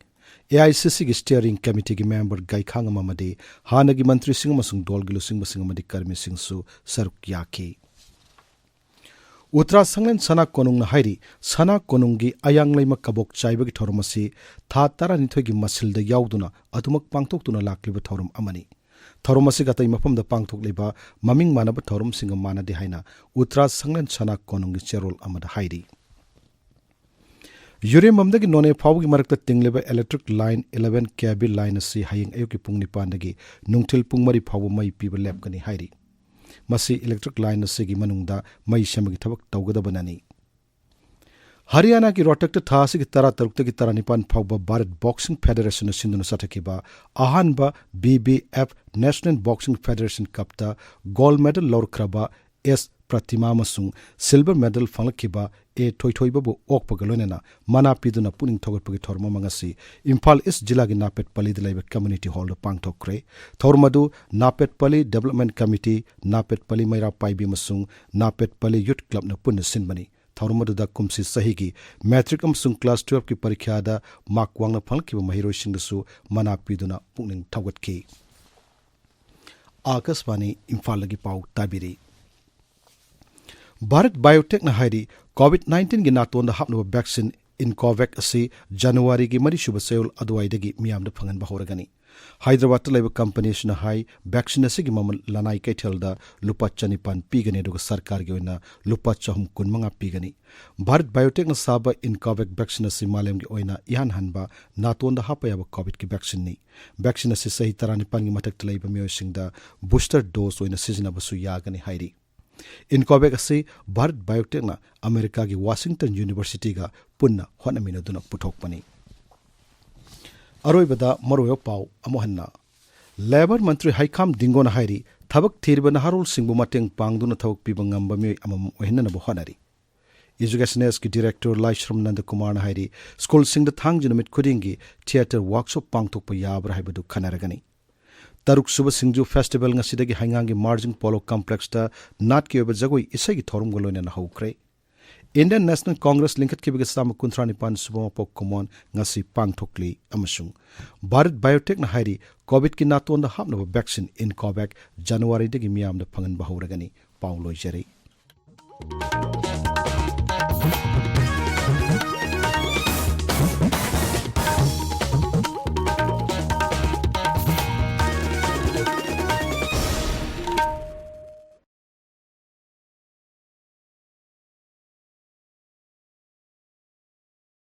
ꯑꯦ ꯑꯥꯏ ꯁꯤ ꯁꯤꯒꯤ ꯁ꯭ꯇꯤꯌꯔꯤꯡ ꯀꯃꯤꯇꯤꯒꯤ ꯃꯦꯝꯕꯔ ꯒꯥꯏꯈꯥꯉꯝ ꯑꯃꯗꯤ ꯍꯥꯟꯅꯒꯤ ꯃꯟꯇ꯭ꯔꯤꯁꯤꯡ ꯑꯃꯁꯨꯡ ꯗꯣꯜꯒꯤ ꯂꯨꯆꯤꯡꯕꯁꯤꯡ ꯑꯃꯗꯤ ꯀꯔꯃꯤꯁꯤꯡꯁꯨ ꯁꯔꯨꯛ ꯌꯥꯈꯤ꯫ ꯎꯇ꯭ꯔꯥ ꯁꯪꯂꯦꯟ ꯁꯅꯥ ꯀꯣꯅꯨꯡꯅ ꯍꯥꯏꯔꯤ, ꯁꯅꯥ ꯀꯣꯅꯨꯡꯒꯤ ꯑꯌꯥꯡ ꯂꯩꯃ ꯀꯕꯣꯛ ꯆꯥꯏꯕꯒꯤ ꯊꯧꯔꯝ ꯑꯁꯤ ꯊꯥ ꯇꯔꯥꯅꯤꯊꯣꯏꯒꯤ ꯃꯁꯤꯜꯗ ꯌꯥꯎꯗꯨꯅ ꯑꯗꯨꯃꯛ ꯄꯥꯡꯊꯣꯛꯇꯨꯅ ꯂꯥꯛꯂꯤꯕ ꯊꯧꯔꯝ ꯑꯃꯅꯤ꯫ ꯊꯧꯔꯝ ꯑꯁꯤ ꯑꯇꯩ ꯃꯐꯝꯗ ꯄꯥꯡꯊꯣꯛꯂꯤꯕ ꯃꯃꯤꯡ ꯃꯥꯟꯅꯕ ꯊꯧꯔꯝꯁꯤꯡꯒ ꯃꯥꯟꯅꯗꯦ ꯍꯥꯏꯅ ꯎꯇ꯭ꯔꯥ ꯁꯪꯂꯦꯟ ꯁꯅꯥ ꯀꯣꯅꯨꯡꯒꯤ ꯆꯦꯔꯣꯜ ꯑꯃꯗ ꯍꯥꯏꯔꯤ꯫ ꯌꯨꯔꯦꯝꯕꯝꯗꯒꯤ ꯅꯣꯅꯦ ꯐꯥꯎꯕꯒꯤ ꯃꯔꯛꯇ ꯇꯤꯡꯂꯤꯕ electric line eleven K V line ꯑꯁꯤ ꯍꯌꯦꯡ ꯑꯌꯨꯛꯀꯤ ꯄꯨꯡ ꯅꯤꯄꯥꯟꯗꯒꯤ ꯅꯨꯡꯊꯤꯜ ꯄꯨꯡ ꯃꯔꯤ ꯐꯥꯎꯕ ꯃꯩ ꯄꯤꯕ ꯂꯦꯞꯀꯅꯤ ꯍꯥꯏꯔꯤ꯫ ꯃꯁꯤ electric line ꯑꯁꯤꯒꯤ ꯃꯅꯨꯡꯗ ꯃꯩ ꯁꯦꯝꯕꯒꯤ ꯊꯕꯛ ꯇꯧꯒꯗꯕꯅꯅꯤ꯫ ꯍꯔꯤꯌꯥꯅꯥꯒꯤ ꯔꯣꯍꯇꯛꯇ ꯊꯥ ꯑꯁꯤꯒꯤ ꯇꯔꯥꯇꯔꯨꯛꯇꯒꯤ ꯇꯔꯥꯅꯤꯄꯥꯟ ꯐꯥꯎꯕ ꯚꯥꯔꯠ ꯕꯣꯛꯁꯤꯡ ꯐꯦꯗꯦꯔꯦꯁꯟꯅ ꯁꯤꯟꯗꯨꯅ ꯆꯠꯊꯈꯤꯕ ꯑꯍꯥꯟꯕ B B F National Boxing Federation Cupꯇ gold medal ꯂꯧꯔꯛꯈ꯭ꯔꯕ ꯑꯦꯁ ꯄ꯭ꯔꯇꯤꯃꯥ ꯑꯃꯁꯨꯡ silver medal ꯐꯪꯂꯛꯈꯤꯕ ꯑꯦ ꯊꯣꯏꯊꯣꯏꯕꯕꯨ ꯑꯣꯛꯄꯒ ꯂꯣꯏꯅꯅ ꯃꯅꯥ ꯄꯤꯗꯨꯅ ꯄꯨꯛꯅꯤꯡ ꯊꯧꯒꯠꯄꯒꯤ ꯊꯧꯔꯝ ꯑꯃ ꯉꯁꯤ ꯏꯝꯐꯥꯜ ꯏꯁ ꯖꯤꯂꯥꯒꯤ ꯅꯥꯄꯦꯠꯄꯜꯂꯤꯗ ꯂꯩꯕ community hallꯗ ꯄꯥꯡꯊꯣꯛꯈ꯭ꯔꯦ꯫ ꯊꯧꯔꯝ ꯑꯗꯨ ꯅꯥꯄꯦꯠꯄꯜꯂꯤ Development Committee, ꯅꯥꯄꯦꯠꯄꯜꯂꯤ ꯃꯩꯔꯥ ꯄꯥꯏꯕꯤ ꯑꯃꯁꯨꯡ ꯅꯥꯄꯦꯠꯄꯜꯂꯤ Youth Clubꯅ ꯄꯨꯟꯅ ꯁꯤꯟꯕꯅꯤ꯫ ꯊꯧꯔꯝ ꯑꯗꯨꯗ ꯀꯨꯝꯁꯤ ꯆꯍꯤꯒꯤ matric ꯑꯃꯁꯨꯡ class twelveꯀꯤ ꯄꯔꯤꯈ꯭ꯌꯥꯗ mark ꯋꯥꯡꯅ ꯐꯪꯂꯛꯈꯤꯕ ꯃꯍꯩꯔꯣꯏꯁꯤꯡꯗꯁꯨ ꯃꯅꯥ ꯄꯤꯗꯨꯅ ꯄꯨꯛꯅꯤꯡ ꯊꯧꯒꯠꯈꯤ꯫ ꯑꯥꯀꯥꯁꯕꯥꯅꯤ ꯏꯝꯐꯥꯜꯗꯒꯤ ꯄꯥꯎ ꯇꯥꯕꯤꯔꯤ꯫ ꯚꯥꯔꯠ ꯕꯥꯏꯑꯣꯇꯦꯛꯅ ꯍꯥꯏꯔꯤ, COVID nineteenꯒꯤ ꯅꯥꯇꯣꯟꯗ ꯍꯥꯞꯅꯕ vaccine Incovac ꯑꯁꯤ ꯖꯅꯋꯥꯔꯤꯒꯤ ꯃꯔꯤꯁꯨꯕ ꯆꯌꯣꯜ ꯑꯗꯨꯋꯥꯏꯗꯒꯤ ꯃꯤꯌꯥꯝꯗ ꯐꯪꯍꯟꯕ ꯍꯧꯔꯒꯅꯤ꯫ ꯍꯥꯏꯗ꯭ꯔꯕꯥꯗꯇ ꯂꯩꯕ companyꯁꯤꯅ ꯍꯥꯏ, vaccine ꯑꯁꯤꯒꯤ ꯃꯃꯜ ꯂꯅꯥꯏ ꯀꯩꯊꯦꯜꯗ ꯂꯨꯄꯥ ꯆꯅꯤꯄꯥꯟ ꯄꯤꯒꯅꯤ, ꯑꯗꯨꯒ ꯁꯔꯀꯥꯔꯒꯤ ꯑꯣꯏꯅ ꯂꯨꯄꯥ ꯆꯍꯨꯝ ꯀꯨꯟꯃꯉꯥ ꯄꯤꯒꯅꯤ꯫ ꯚꯥꯔꯠ ꯕꯥꯏꯑꯣꯇꯦꯛꯅ ꯁꯥꯕ Incovac vaccine ꯑꯁꯤ ꯃꯥꯂꯦꯝꯒꯤ ꯑꯣꯏꯅ ꯏꯍꯥꯟ ꯍꯥꯟꯕ ꯅꯥꯇꯣꯟꯗ ꯍꯥꯞꯄ ꯌꯥꯕ COVIDꯀꯤ vaccineꯅꯤ꯫ Vaccine ꯑꯁꯤ ꯆꯍꯤ ꯇꯔꯥꯅꯤꯄꯥꯟꯒꯤ ꯃꯊꯛꯇ ꯂꯩꯕ ꯃꯤꯑꯣꯏꯁꯤꯡꯗ booster dose ꯑꯣꯏꯅ ꯁꯤꯖꯤꯟꯅꯕꯁꯨ ꯌꯥꯒꯅꯤ ꯍꯥꯏꯔꯤ꯫ Incovac ꯑꯁꯤ ꯚꯥꯔꯠ ꯕꯥꯏꯑꯣꯇꯦꯛꯅ ꯑꯃꯦꯔꯤꯀꯥꯒꯤ ꯋꯥꯁꯤꯡꯇꯟ ꯌꯨꯅꯤꯚꯔꯁꯤꯇꯤꯒ ꯄꯨꯟꯅ ꯍꯣꯠꯅꯃꯤꯟꯅꯗꯨꯅ ꯄꯨꯊꯣꯛꯄꯅꯤ꯫ ꯑꯔꯣꯏꯕꯗ ꯃꯔꯨꯑꯣꯏꯕ ꯄꯥꯎ ꯑꯃꯨꯛ ꯍꯟꯅ꯫ ꯂꯦꯕꯔ ꯃꯟꯇ꯭ꯔꯤ ꯍꯩꯈꯥꯝ ꯗꯤꯡꯒꯣꯅ ꯍꯥꯏꯔꯤ, ꯊꯕꯛ ꯊꯤꯔꯤꯕ ꯅꯍꯥꯔꯣꯜꯁꯤꯡꯕꯨ ꯃꯇꯦꯡ ꯄꯥꯡꯗꯨꯅ ꯊꯕꯛ ꯄꯤꯕ ꯉꯝꯕ ꯃꯤꯑꯣꯏ ꯑꯃꯃꯝ ꯑꯣꯏꯍꯟꯅꯅꯕ ꯍꯣꯠꯅꯔꯤ꯫ ꯏꯖꯨꯀꯦꯁꯟ ꯑꯦꯁꯀꯤ ꯗꯤꯔꯦꯛꯇꯔ ꯂꯥꯏꯁ꯭ꯔꯝ ꯅꯟꯗꯀꯨꯃꯥꯔꯅ ꯍꯥꯏꯔꯤ, ꯁ꯭ꯀꯨꯜꯁꯤꯡꯗ ꯊꯥꯡꯖ ꯅꯨꯃꯤꯠ ꯈꯨꯗꯤꯡꯒꯤ theatre workshop ꯄꯥꯡꯊꯣꯛꯄ ꯌꯥꯕ꯭ꯔꯥ ꯍꯥꯏꯕꯗꯨ ꯈꯟꯅꯔꯒꯅꯤ꯫ ꯇꯔꯨꯛꯁꯨꯕ ꯁꯤꯡꯖꯨ festival ꯉꯁꯤꯗꯒꯤ ꯍꯩꯉꯥꯡꯒꯤ ꯃꯥꯔꯖꯤꯡ ꯄꯣꯂꯣ complexꯇ ꯅꯥꯠꯀꯤ ꯑꯣꯏꯕ ꯖꯒꯣꯏ ꯏꯁꯩꯒꯤ ꯊꯧꯔꯝꯒ ꯂꯣꯏꯅꯅ ꯍꯧꯈ꯭ꯔꯦ꯫ Indian National Congress ꯂꯤꯡꯈꯠꯈꯤꯕꯒꯤ ꯆꯥꯝꯃ ꯀꯨꯟꯊ꯭ꯔꯥ ꯅꯤꯄꯥꯟ ꯁꯨꯕ ꯃꯄꯣꯛ ꯀꯨꯝꯑꯣꯟ ꯉꯁꯤ ꯄꯥꯡꯊꯣꯛꯂꯤ ꯑꯃꯁꯨꯡ ꯚꯥꯔꯠ ꯕꯥꯏꯑꯣꯇꯦꯛꯅ ꯍꯥꯏꯔꯤ, ꯀꯣꯚꯤꯗꯀꯤ ꯅꯥꯇꯣꯟꯗ ꯍꯥꯞꯅꯕ ꯚꯦꯛꯁꯤꯟ ꯏꯟꯀꯣꯚꯦꯛ ꯖꯅꯋꯥꯔꯤꯗꯒꯤ ꯃꯤꯌꯥꯝꯗ ꯐꯪꯍꯟꯕ ꯍꯧꯔꯒꯅꯤ꯫ ꯄꯥꯎ ꯂꯣꯏꯖꯔꯦ꯫